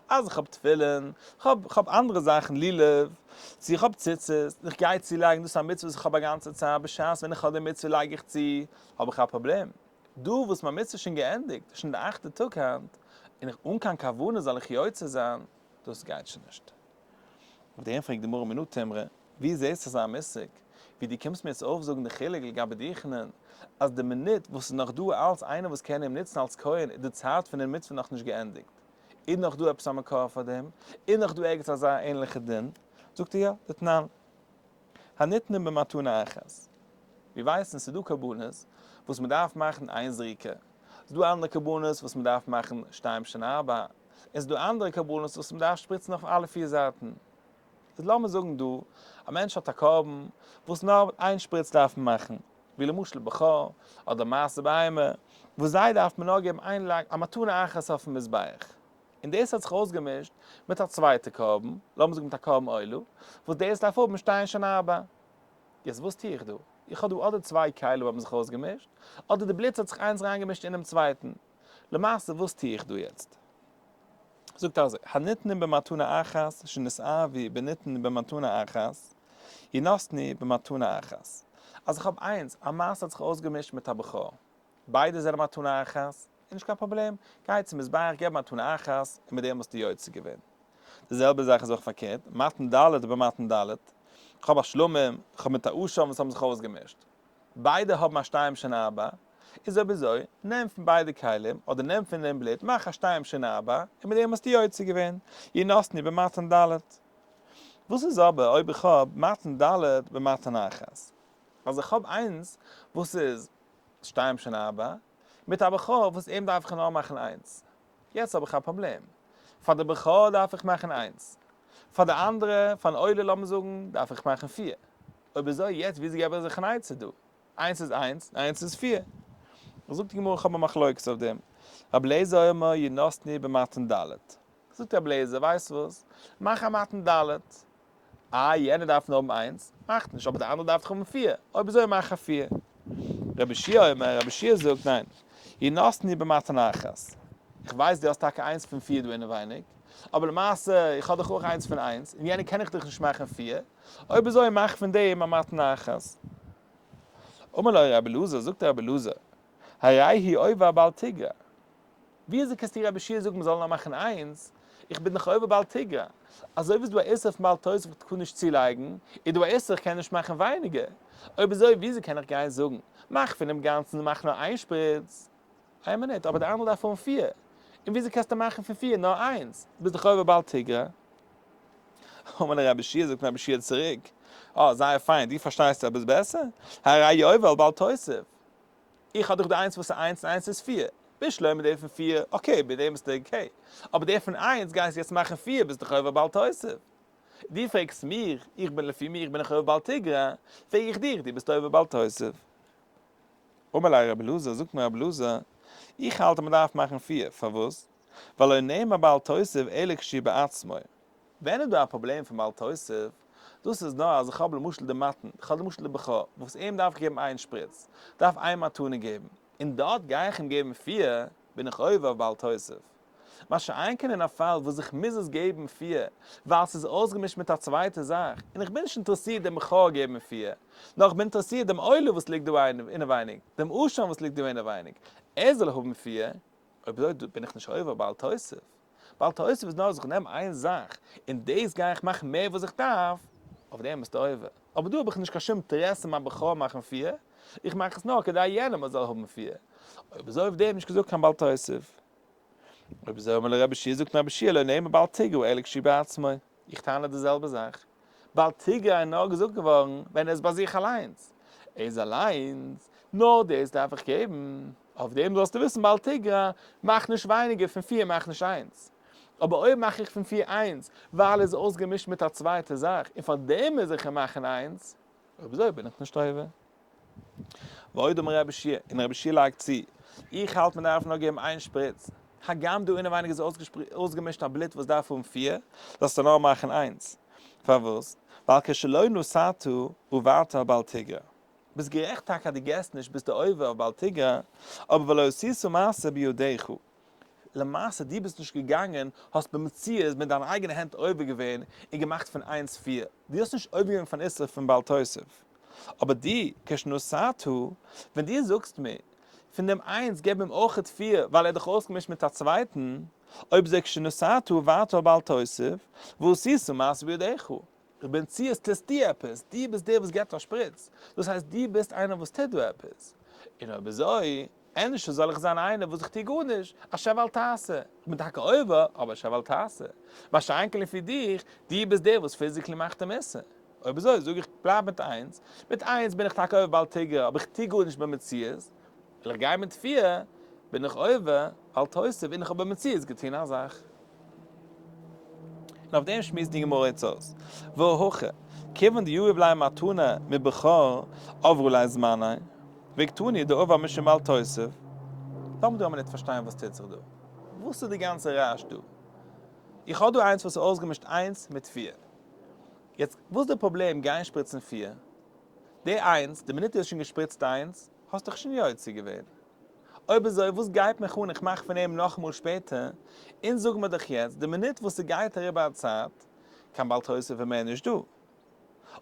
אז איך האב תפילין, כ'האב כ'האב אנדערע זאכן, לולב, צו איך האב ציצית, איך גיי צולייגן, דאס איז א מצוה וואס איך האב א גאנצע צייט, בשעת ווען איך האב די מצוה לייג איך צו, האב איך א פראבלעם. דא וואס מיין מצוה איז שוין געענדיגט, איז שוין די אכטע טאג היינט, און איך אן קיין כוונה זאל איך יוצא זיין, דאס גייט שוין נישט. אויף דעם פרעגט די גמרא מנא תימרא, ווי זעסטו אזא מושג, ווי דו קומסט מיר יעצט אויפזאגן די חילוק לגבי דוכנ'ען, אז די מינוט וואס איז נאך דא אלץ איינער וואס קען אים נוצן אלץ כהן איז די צייט פון דער מצוה נאכנישט געענדיגט, איז נאך דא עפעס א מקור פאר דעם? איז נאך דא ערגעץ אזא ענליכע דין? זאגט ער יא, דתנן. הניתנים במתנה אחת. מיר ווייסן ס'איז דא קרבנות וואס מ'דארף מאכן איין זריקה, ס'איז דא אנדערע קרבנות וואס מ'דארף מאכן שתיים שהן ארבע, און ס'איז דא אנדערע קרבנות וואס מ'דארף שפריצן אויף אלע פיר זייטן. איז לאמיר זאגן דא, א מענטש האט א קרבן וואס נאר איין שפריץ דארף מען מאכן, ווי למשל בכור אדער מעשר בהמה, וואס זיי דארף מען נאר געבן איין לייג, א מתנה אחת אויפן מזבח. און דאס האט זיך אויסגעמישט מיט א צווייטע קרבן, לאמיר זאגן מיט א קרבן עולה, וואס דאס דארף האבן שתיים שהן ארבע. יעצט וואס טו איך דא? איך האב דא אדער צוויי כלים האבן זיך אויסגעמישט, אדער די בלוט האט זיך איינס אריינגעמישט אינעם צווייטן. למעשה וואס טו איך דא יעצט? זאגט ער אזוי, הניתנים במתנה אחת שנתערבו בניתן במתנה אחת, ינתנו במתנה אחת. אז איך האב איינס, א מעשר האט זיך אויסגעמישט מיט א בכור, ביידע זענען מתנה אחת, איז נישט קיין פראבלעם, גיי צום מזבח, געב מתנה אחת, און מיט דעם האסטו יוצא געווען. די זעלבע זאך איז אויך פארקערט, מתן ד' במתן ד', איך האב א שלמים, איך האב מיט א אשם וואס האבן זיך אויסגעמישט. ביידע האבן א שתיים שהן ארבע, איז אויב אזוי, נעם פון ביידע כלים, אדער נעם פון דעם בלוט, מאך א שתיים שהן ארבע, און מיט דעם האסטו יוצא געווען, ינתנו במתן ד'. וואס איז אבער אויב איך האב מתן ד' במתן אחת? אז איך האב איינס וואס איז שתיים שהן ארבע, מיט א בכור וואס אים דארף איך נאר מאכן איינס. יעצט האב איך א פראבלעם. פאר די בכור דארף איך מאכן איינס. פאר די אנדערע, פארן עולה לאמיר זאגן, דארף איך מאכן פיר. אויב אזוי יעצט וויאזוי געב איך זיך אן עצה דא? איינס איז איינס, און איינס איז פיר. זאגט די גמרא איך האב א מחלוקת אויף דעם. רבי אליעזר אומר ינתנו במתן ד'. זאגט רבי אליעזר ווייסט וואס? מאך א מתן ד'. איי יענער דארף נאר האבן איינס? מאכט נישט, אבער די אנדערע דארף דאך האבן פיר, אויב אזוי מאך א פיר. רבי יהושע אומר, רבי יהושע זאגט ניין, ינתנו במתנה אחת. איך ווייס דו האסט טאקע איינס פון פיר דא אינעווייניג, אבער למעשה איך האב דאך אויך איינס פון איינס, און יענע קען איך דאך נישט מאכן פיר, אויב אזוי מאך פון דעם א מתנה אחת. אמר לו רבי אלעזר, זאגט רבי אלעזר, הרי הוא עובר בל תגרע. וויאזוי קענסטו רבי יהושע זאגן מ'זאל נאר מאכן איינס? איך בין דאך עובר בל תגרע. אזוי ווי ס'איז דא א איסור פון בל תוסיף איך קען נישט צולייגן, איז דא א איסור איך קען נישט מאכן ווייניגער. אויב אזוי וויאזוי קען איך גיין זאגן, מאך פונעם גאנצן און מאך נאר איין שפריץ? איין מינוט, אבער די אנדערע דארף האבן פיר. און וויאזוי קענסטו מאכן פון פיר נאר איינס? ביסט דאך עובר בל תגרע. אמר ליה רבי יהושע, זאגט רבי יהושע צוריק, אה, זייער פיין, דו פארשטייסט עפעס בעסער? הרי עובר על בל תוסיף. איך האב דאך די איינס וואס איז איינס און איינס איז פיר. בשלמא דער פון פיר, okay, ביי דעם ביסטו okay. אבער דער פון איינס גייסטו יעצט מאכן פיר, ביסט דאך עובר בל תוסיף. דו פרעגסט מיך, איך בין לפי מיך בין איך עובר בל תגרע, פרעג איך דיך, דו ביסט עובר בל תוסיף. אמר ליה רבי אלעזר, זאגט מיר רבי אלעזר, איך האלט אז מען דארף מאכן פיר, פארוואס? ווייל לא נאמר בל תוסיף אלא כשהוא בעצמו. ווען איז דא א פראבלעם פון בל תוסיף? דאס איז נאר אז איך האב למשל די מתן, איך האב למשל די בכור, וואס אים דארף איך געבן איין שפריץ, דארף איין מתנה געבן, און דארט גיי איך אים געבן פיר, בין איך עובר אויף בל תוסיף. מה שאין כן אין א פאל וואס איך מוז עס געבן פיר, ווייל ס'איז אויסגעמישט מיט א צווייטע זאך, און איך בין נישט אינטערעסירט דעם בכור געבן פיר, נאר איך בין אינטערעסירט דעם עולה וואס ליגט דא אינעווייניג, דעם אשם וואס ליגט דא אינעווייניג, ער זאל האבן פיר, אויב אזוי בין איך נישט עובר בל תוסיף. בל תוסיף איז נאר אז איך נעם איין זאך און דאס גיי איך מאכן מער וואס איך דארף, אויף דעם ביסטו עובר. אבער דא האב איך נישט קיין שום אינטערעסע מיין בכור מאכן פיר, איך מאך עס נאר כדי יענעם זאל האבן פיר. אויב אזוי אויף דעם נישט געזאגט קיין בל תוסיף. אויב אזוי אמר ליה רבי יהושע זאגט רבי יהושע לא נאמר בל תגרע אלא כשהוא בעצמו. איך טענה די זעלבע זאך. בל תגרע איז נאר געזאגט געווארן ווען ער איז ביי זיך אליינס. ער איז אליינס, נאר דאס דארף איך געבן. אויף דעם זאלסטו וויסן בל תגרע, מאך נישט ווייניגער פון פיר מאך נישט איינס. אבער אויב מאך איך פון פיר איינס, ווייל ער איז אויסגעמישט מיט א צווייטע זאך, און פאר דעם מוז איך אים מאכן איינס, אויב אזוי בין איך נישט עובר. ועוד אמר רבי יהושע, און רבי יהושע לייגט צו, איך האלט מען דארף נאר געבן איין שפריץ, הגם דא אינעווייניג איז אויסגעמישט א בלוט וואס דארף האבן פיר, זאלסטו נאר מאכן איינס. פארוואס? ווייל כשלא נתת עברת על בל תגרע. ביסט גערעכט טאקע אז דו געסט נישט ביסטו עובר אויף בל תגרע, אבער ולא עשית מעשה בידיך. למעשה דו ביסט נישט געגאנגען, האסט במציאות מיט דיינע אייגענע הענט עובר געווען און געמאכט פון איינס פיר, דו האסט נישט עובר געווען פארן איסור פון בל תוסיף. אבער דו, כשנתת, ווען דו זאגסט מיר, פון דעם איינס געב אים אויכעט פיר ווייל ער האט דיך אויסגעמישט מיט א צווייטן, אויב אזוי כשנתת עברת בל תוסיף, ועשית מעשה בידיך. במציאות טוסטו עפעס, דו ביסט דער וואס געבט א שפריץ, דאס הייסט דו ביסט איינער וואס טוט דא עפעס, און אויב אזוי, ענדערש זאל איך זיין איינער וואס איך טו גארנישט, א שב ואל תעשה, איך בין טאקע עובר, אבער שב ואל תעשה. מה שאין כן לפי דיך, דו ביסט דער וואס physically מאכט דעם איסור. אויב אזוי זאג איך בלייב מיט איינס, מיט איינס בין איך טאקע עובר בל תגרע, אבער איך טו גארנישט במציאות, וויל איך גיין מיט פיר, בין איך עובר בל תוסיף און איך האב במציאות געטון א זאך. און אויף דעם שמועסט די גמרא יעצט אויס, והא הכא, כיוון דיהיב ליה מתנה מבכור עברה ליה זמניה, וקתני דעבר משום בל תוסיף. לאמיר דא א מינוט פארשטיין וואס טוט זיך דא. וואס איז די גאנצע רעש דא? איך האב דא איינס וואס איז אויסגעמישט איינס מיט פיר. יעצט וואס איז די פראבלעם גיין שפריצן פיר? די איינס, די מינוט דו האסט שוין געשפריצט איינס, האסט דאך שוין יוצא געווען. אויב אזוי וואס גייט מיך אן איך מאך פון אים נאכאמאל שפעטער, אונז זאגן מיר דאך יעצט די מינוט וואס ס'גייט אריבער א צייט, קיין בל תוסיף איז מער נישט דא.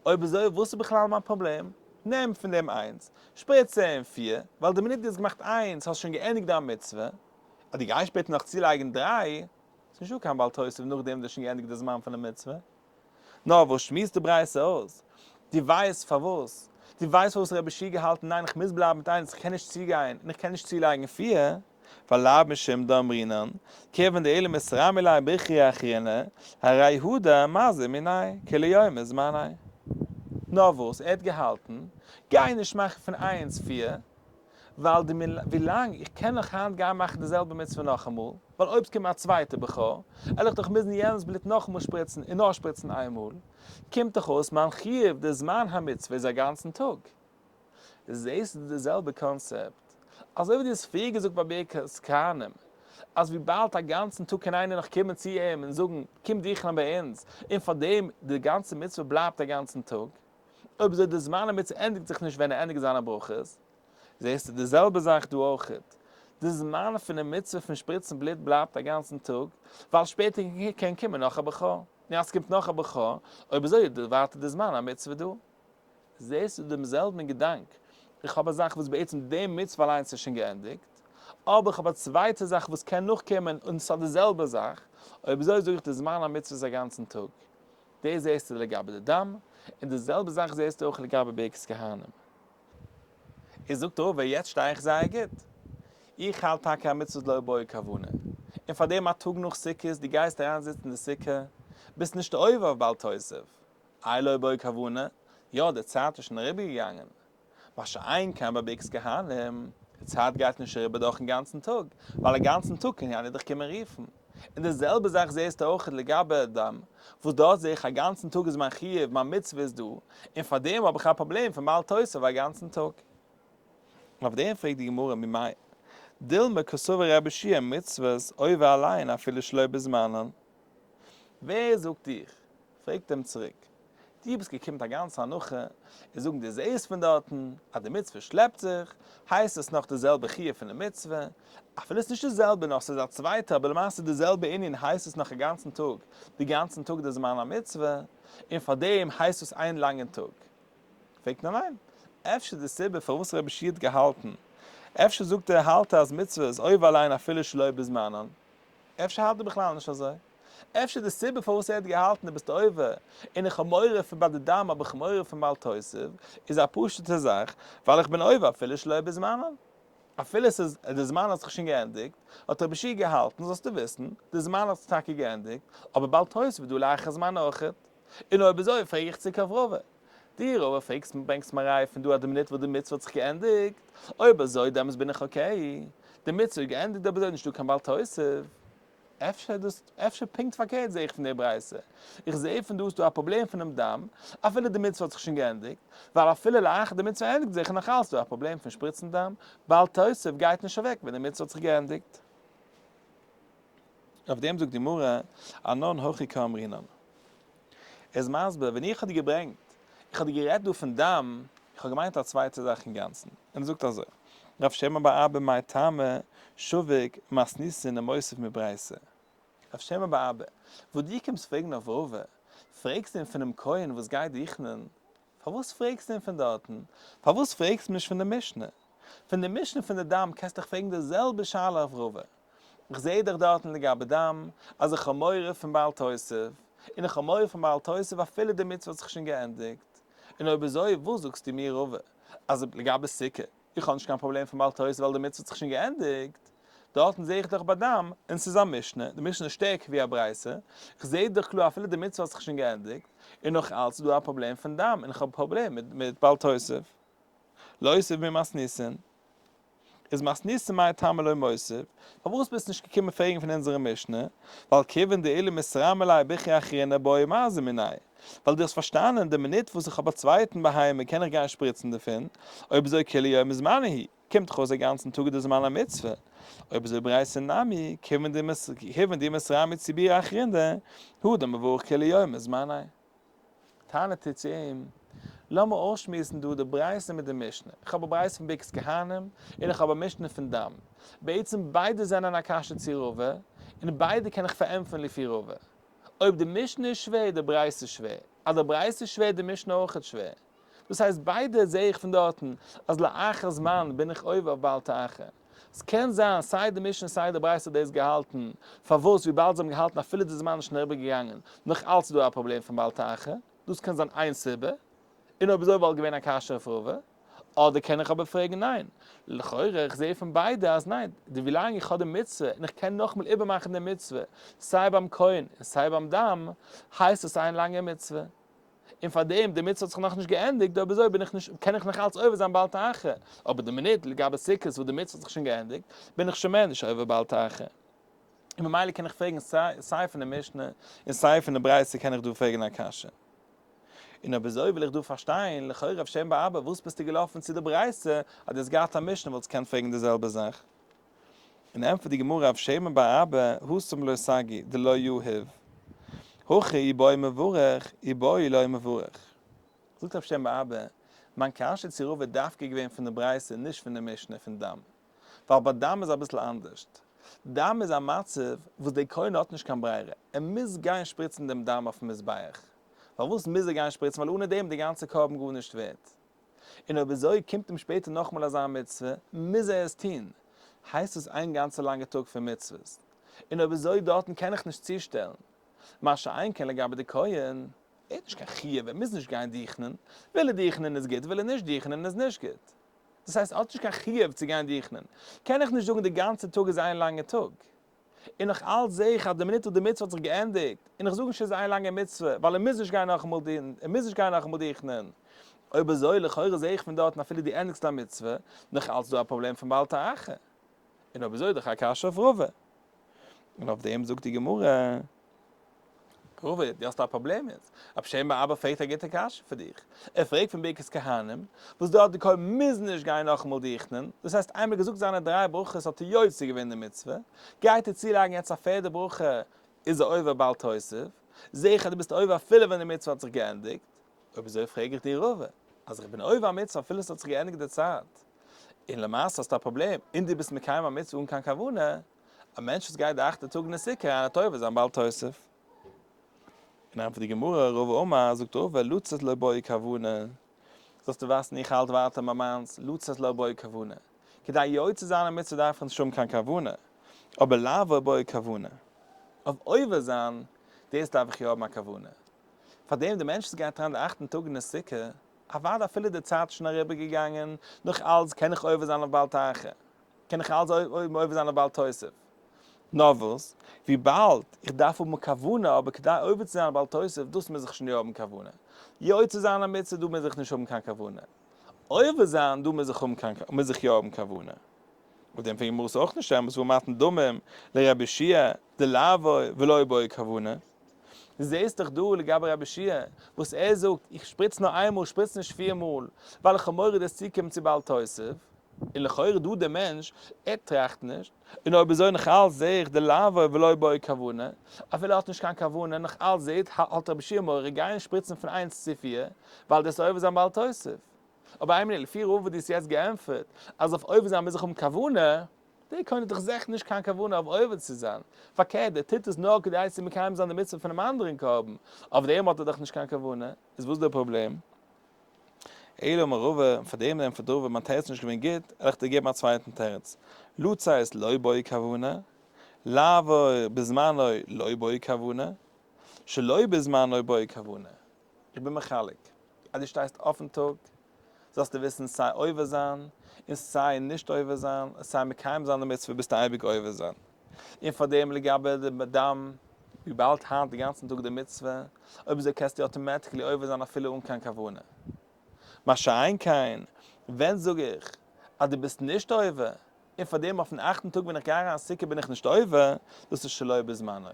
אויב אזוי וואס איז בכלל מיין פראבלעם? נעם פון דעם איינס, שפריץ אים פיר, ווייל די מינוט דו האסט געמאכט איינס האסט שוין געענדיגט דיין מצוה, אז דו גייסט שפעטער נאך צולייגן דריי, איז נישטא קיין בל תוסיף נאכדעם דו האסט שוין געענדיגט די זמן פון די מצוה. נאר וואס שמועסט די ברייתא אויס? דו ווייסט פארוואס? דו ווייסט פארוואס רבי יהושע געהאלטן ניין איך מוז בלייבן מיט איינס איך קען נישט צוגיין און איך קען נישט צולייגן פיר, ווייל לאו משום דאמרינן, כיוון דאילו מתרמי ליה בכרי אחרינא, הרי הדר מזי מיניה, כולי יומא זמניה. נאר וואס ער האט געהאלטן, גיי נישט מאכן פון איינס פיר, ווייל די מ ווילאנג איך קען נאך היינט גיין מאכן די זעלבע מצוה נאכאמאל, ווייל אויב ס'קומט א צווייטע בכור, על איך דאך מוזן יענעמ'ס בלוט נאכאמאל שפריצן און נאר שפריצן איין מאל, קומט דאך אויס מיין חיוב די זמן המצוה איז א גאנצן טאג. זעהסטו די זעלבע קאנסעפט אזוי ווי דו האסט פריער געזאגט ביי ברכת כהנים, אז וויבאלד א גאנצן טאג קען איינער נאך קומען צו אים און זאגן קום דיכענען ביי אונז, און פארדעם די גאנצע מצוה בלייבט א גאנצן טאג. אויב אזוי די זמן המצוה ענדיגט זיך נישט ווען ער ענדיגט זיינע ברכות, זעסטו די זעלבע זאך דא אויכעט, די זמן פון די מצוה פון שפריצן בלוט בלייבט א גאנצן טאג, ווייל שפעטער קען קומען נאך א בכור, און אז ס'קומט נאך א בכור, אויב אזוי איז ווייטער די זמן המצוה דא. זעסטו דעם זעלבן געדאנק, איך האב א זאך וואס בעצם די מצוה אליינס איז שוין געענדיגט, אבער איך האב א צווייטע זאך וואס קען נאכקומען און ס'האט די זעלבע זאך, אויב אזוי זאג איך די זמן המצוה איז א גאנצן טאג. דאס זעסטו לגבי די דם, און די זעלבע זאך זעסטו אויך לגבי ברכת כהנים. איז זאגט רבא, יעצט שטיי איך זייער גוט. איך האלט טאקע א מצוות לא בעי כוונה, און פאר דעם א טאג נאך סוכות דו גייסט אריין זיצן אין די סוכה, ביסט נישט עובר אויף בל תוסיף. איי לא בעי כוונה? יא, די צייט איז שוין אריבערגעגאנגען. מה שאין כן ביי ברכת כהנים, די צייט גייט נישט אריבער דורכן גאנצן טאג, ווייל א גאנצן טאג קען יענער דיך קומען רופן. און די זעלבע זאך זעסטו אויך לגבי דם, וואס דארט זע איך א גאנצן טאג איז מיין חיוב, מיין מצוה איז דא, און פאר דעם האב איך א פראבלעם פון בל תוסיף א גאנצן טאג. אויף דעם פרעגט די גמרא ממאי דילמא קסבר רבי יהושע מצוות עובר עליהן אפילו שלא בזמנן. ווער זאגט דיך? פרעגט אים צוריק, דו ביסט געקומען מיט א גאנצע הנחה און זאגן דו זעסט פון דארטן אז די מצוה שלעפט זיך, הייסט עס נאך די זעלבע חיוב פון די מצוה, אפילו עס איז נישט די זעלבע נאר ס'איז א צווייטע אבער למעשה די זעלבע ענין הייסט עס נאך א גאנצן טאג, די גאנצן טאג די זמן המצוה, און פארדעם הייסט עס איין לאנגן טאג. פרעגט מען ניין, אפשר די סיבה פארוואס רבי יהושע האט געהאלטן, אפשר זאגט ער האלט ער אז מצוה איז עובר עליהן אפילו שלא בזמנן, אפשר האלט ער בכלל נישט אזוי, אפשר די סיבה פארוואס ער האט געהאלטן דו ביסט עובר און איך האב מורא פון ביי די דם האב איך מורא פון בל תוסיף, איז א פשוטע זאך, ווייל איך בין עובר אפילו שלא בזמנן. אפילו עס איז די זמן האט זיך שוין געענדיגט, האט רבי יהושע געהאלטן, זאלסטו וויסן, די זמן האט זיך טאקע געענדיגט, אבער בל תוסיף איז דא לאחר זמן אויכעט. און אויב אזוי פרעג איך צוריק אויף רבא. דו רבא פרעגסט ברענגסט מיר א ראיה פון דא אז די מינוט וואס די מצוה האט זיך געענדיגט, אויב אזוי דעמאלטס בין איך okay, די מצוה איז געענדיגט אויב אזוי איז נישטא קיין בל תוסיף. אפשר דאס, אפשר פונקט פארקערט זעה איך פון די ברייתא. איך זעה פון דא איז דא א פראבלעם פונעם דם, אפילו די מצוה האט זיך שוין געענדיגט, ווייל אפילו לאחר די מצוה ענדיגט זיך איז נאך אלץ דא א פראבלעם פון שפריצן דם, בל תוסיף גייט נישט אוועק ווען די מצוה האט זיך געענדיגט. אויף דעם זאגט די גמרא, אנן הכי קאמרינן. ער איז מסביר, ווען איך האב דיר געברענגט, איך האב דיר גערעדט דא פון דם, איך האב געמיינט א צווייטע זאך אינגאנצן. און ער זאגט אזוי, רב שמן בר אבא מאי טעמא שביק מתניתין ומותיב מברייתא. רב שמן בר אבא, וואס דו קומסט פרעגן אויף רבא, פרעגסט אים פונעם כהן וואס גייט דוכנ'ען, פארוואס פרעגסטו אים פון דארטן? פארוואס פרעגסטו נישט פון די משנה? פון די משנה פון די דם קענסטו דאך פרעגן די זעלבע שאלה אויף רבא. איך זעה דאך דארטן לגבי דם אז איך האב מורא פון בל תוסיף, און איך האב מורא פון בל תוסיף אפילו די מצוה האט זיך שוין געענדיגט. און אויב אזוי וואס זאגסטו מיר רבא אז לגבי סוכה איך האב נישט קיין פראבלעם פון בל תוסיף ווייל די מצוה האט זיך שוין געענדיגט, דארטן זעה איך דאך ביי דם, און ס'איז א משנה, די משנה איז שטערקער ווי א ברייתא, איך זעה דאך קלאר אפילו די מצוה האט זיך שוין געענדיגט, און נאך אלץ איז דא א פראבלעם פון דם, און איך האב א פראבלעם מיט בל תוסיף. להוסיף ממתניתין. איז מתניתין מאי טעמא לא מותיב, פארוואס ביסטו נישט געקומען פרעגן פון אונזערע משנה, ווייל כיוון דאילו מתרמי ליה בוכיא אחרינא בעי מזי מיניה, ווייל דו האסט פארשטאנען די מינוט וואס איך האב א צווייטן בהמה קען איך גיין שפריצן דערפון, אויב אזוי כולי יומא זמנא הוא, קומט דאך אויס א גאנצן טאג איז די זמן המצוה, אויב אזוי ברייתא נמי, כיוון דמתרמי ציבורא אחרינא, הוא דמברך כולי יומא זמניה. טענה'ט ער צו אים, לאמיר אויסשמועסן דא די ברייתא מיט די משנה, איך האב א ברייתא פון ברכת כהנים, און איך האב א משנה פון דם, בעצם ביידע זענען א קשיא צו רבא, און ביידע קען איך פארענטפערן לפי רבא. אויב די משנה איז שווער איז די ברייתא שווער, אז די ברייתא איז שווער איז די משנה אויכעט שווער. דאס הייסט ביידע זעה איך פון דארטן אז לאחר זמן בין איך עובר אויף בל תאחר. ס'קען זיין סיי די משנה סיי די ברייתא האט דאס געהאלטן, פארוואס וויבאלד זיי האבן געהאלטן אפילו די זמן איז שוין אריבער געגאנגען נאך אלץ איז דא א פראבלעם פון בל תאחר, דאס קען זיין איין סיבה, און אויב אזוי וואלט געווען א קשיא אויף רבא. אדער קען איך אבער פרעגן ניין, לכאורה איך זעה פון ביידע אז ניין, די ווילאנג איך האב די מצוה און איך קען נאכאמאל איבערמאכן די מצוה סיי ביים כהן און סיי ביים דם, הייסט עס איין לאנגע מצוה. און פארדעם די מצוה האט זיך נאכנישט געענדיגט, אויב אזוי בין איך נישט, קען איך נאך אלץ עובר זיין בל תאחר, אבער די מינוט לגבי סוכות וואס די מצוה האט זיך שוין געענדיגט, בין איך שוין מער נישט עובר בל תאחר. און ממילא קען איך פרעגן סיי פון די משנה און סיי פון די ברייתא קען איך דא פרעגן א קשיא. און אויב אזוי וויל איך דא פארשטיין, לכאורה רב שמן בר אבא וואס ביסטו געלאפן צו די ברייתא, אז דו האסט געהאט א משנה וואלסט געקענט פרעגן די זעלבע זאך. און ענטפערט די גמרא רב שמן בר אבא התם לא סגי דלא יהיב הכא אי בעי מברך אי בעי לא מברך. זאגט רב שמן בר אבא, מיין קשיא צו רבא איז דווקא געווען פון די ברייתא נישט פון די משנה פון דם. ווייל ביי דם איז אביסל אנדערשט. דם איז א מצב וואס דער כהן האט נישט קיין ברירה, ער מוז גיין שפריצן דעם דם אויפן מזבח. פארוואס מוז ער גיין שפריצן? ווייל אנע דעם איז די גאנצע קרבן גארנישט ווערט. און אויב אזוי קומט אים שפעטער נאכאמאל אזא מצוה, מוז ער עס טון. הייסט עס איין גאנצע לאנגע טאג פון מצוות, און אויב אזוי דארטן קען איך נישט צושטעלן. מה שאין כן לגבי די כהן, ער האט נישט קיין חיוב, ער מוז נישט גיין דוכנ'ען, וויל ער דוכנ'ען איז גוט, וויל ער נישט דוכנ'ען איז נישט גוט. דאס הייסט ער האט נישט קיין חיוב צו גיין דוכנ'ען, קען איך נישט זאגן די גאנצע טאג איז איין לאנגע טאג. און נאך אלץ זעה איך אז די מינוט וואס די מצוה האט זיך געענדיגט, און איך זאג נישט ס'איז איין לאנגע מצוה, ווייל ער מוז נישט גיין נאכאמאל דוכנ'ען, ער מוז נישט גיין נאכאמאל דוכנ'ען. אויב אזוי לכאורה זעה איך פון דארטן אפילו דו ענדיגסט א מצוה, נאך אלץ דא א פראבלעם פון בל תאחר. און אויב אזוי איז דאך א קשיא אויף רבא. און אויף דעם זאגט די גמרא, רבא, דו האסט א פראבלעם יעצט. רב שם בר אבא פרעגט א גוטע קשיא פאר דיך. ער פרעגט פון ברכת כהנים, וואס דארט די כהן מוז נישט גיין נאכאמאל דוכנ'ען, דאס הייסט איינמאל געזאגט זיינע דריי ברכות האט ער יוצא געווען די מצוה, גייט ער צולייגן יעצט א פערדע ברכה איז ער עובר בל תוסיף, זעה איך אז דו ביסט עובר אפילו ווען די מצוה האט זיך געענדיגט. אויב אזוי פרעג איך דיר רבא, אז איך בין עובר א מצוה אפילו עס האט זיך געענדיגט די צייט, און למעשה האסטו א פראבלעם, און דו ביסט מקיים א מצוה אן קיין כוונה, א מענטש וואס גייט די אכטע טאג אין די סוכה אריין האט עובר זיין בל תוסיף. און ענטפערט די גמרא, רבא אמר, זאגט רבא, לצאת לא בעי כוונה, זאלסטו ווייסן איך האלט ווייטער ביי מיינס, לצאת לא בעי כוונה, כדי יוצא זיין א מצוה דארף איך נישט האבן קיין כוונה, אבער לעבור בעי כוונה, אויף עובר זיין, דאס דארף איך יא האבן א כוונה. פארדעם די מענטש וואס גייט אריין די אכטן טאג אין די סוכה, אוודאי אפילו די צייט איז שוין אריבער געגאנגען, נאך אלץ קען איך עובר זיין אויף בל תאחר, קען איך אלץ עובר זיין אויף בל תוסיף. נאר וואס, וויבאלד איך דארף האבן כוונה, אבער כדי עובר צו זיין אויף בל תוסיף, דאס מוז איך שוין יא האבן כוונה. יוצא זיין א מצוה, דא מוז איך נישט האבן קיין כוונה. עובר זיין, דא מוז איך האבן קיין, מוז איך יא האבן כוונה. אויף דעם פרעגט גמרא ס'איז אויך נישט אמת, והא מתן דמים לרבי יהושע דלעבור ולא בעי כוונה. דו זעסט דאך דא לגבי רבי יהושע וואס ער זאגט, איך שפריץ נאר איין מאל, שפריץ נישט פיר מאל, ווייל איך האב מורא דאס צוקומען צו בל תוסיף. און לכאורה דא דער מענטש, ער טראכט נישט, און אויב אזוי נאך אלץ זעה איך דלעבור ולא בעי כוונה, אפילו ער האט נישט קיין כוונה, נאך אלץ זעהט האלט רבי יהושע מורא גיין שפריצן פון איינס צו פיר, ווייל דאס עובר זיין בל תוסיף. אבער איין מינוט, לפי רבא דו האסט יעצט געענטפערט אז אויף עובר זיין מוז איך האבן כוונה, דער כהן האט דאך זיכער נישט קיין כוונה אויף עובר צו זיין, פארקערט דער טוט עס נאר כדי צו מקיים זיין די מצוה פונעם אנדערן קרבן, אויף דעם האט ער דאך נישט קיין כוונה, איז וואס דער פראבלעם? אלא אמר רבא, און פאר דעם ענטפערט רבא, מיין תירוץ איז נישט געווען גוט, וועל איך דיר געבן א צווייטן תירוץ, לצאת לא בעי כוונה, לעבור בזמנו לא בעי כוונה, שלא בזמנו בעי כוונה. איך בין מחלק, אז דו שטייסט אויפן טאג, זאלסטו וויסן סיי עובר זיין, און סיי נישט עובר זיין, סיי מקיים זיין די מצוה ביסטו אייביג עובר זיין. און פאר דעם לגבי די דם, וויבאלד היינט די גאנצן טאג די מצוה, אויב אזוי קענסטו automatically עובר זיין אפילו אן קיין כוונה. מה שאין כן, ווען זאג איך אז דו ביסט נישט עובר, און פאר דעם אויפן אכטן טאג ווען איך גיי אריין סוכה בין איך נישט עובר, דאס איז שלא בזמנו.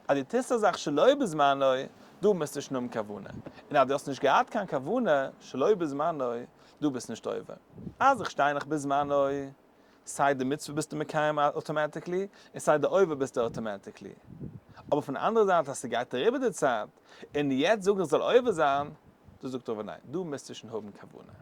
אז דו טוסט א זאך שלא בזמנו, דא מוזטו שוין האבן כוונה. און אז דו האסט נישט געהאט קיין כוונה, שלא בזמנו, דו ביסט נישט עובר. אז איך שטיי נאך בזמנו, סיי די מצוה ביסטו מקיים automatically, און סיי די עובר ביסטו automatically. אבער פון די אנדערע זייט אז ס'גייט אריבער די צייט, און יעצט זאגן איך זאל עובר זיין, דא זאגט רבא ניין, דא מוזטו שוין האבן כוונה.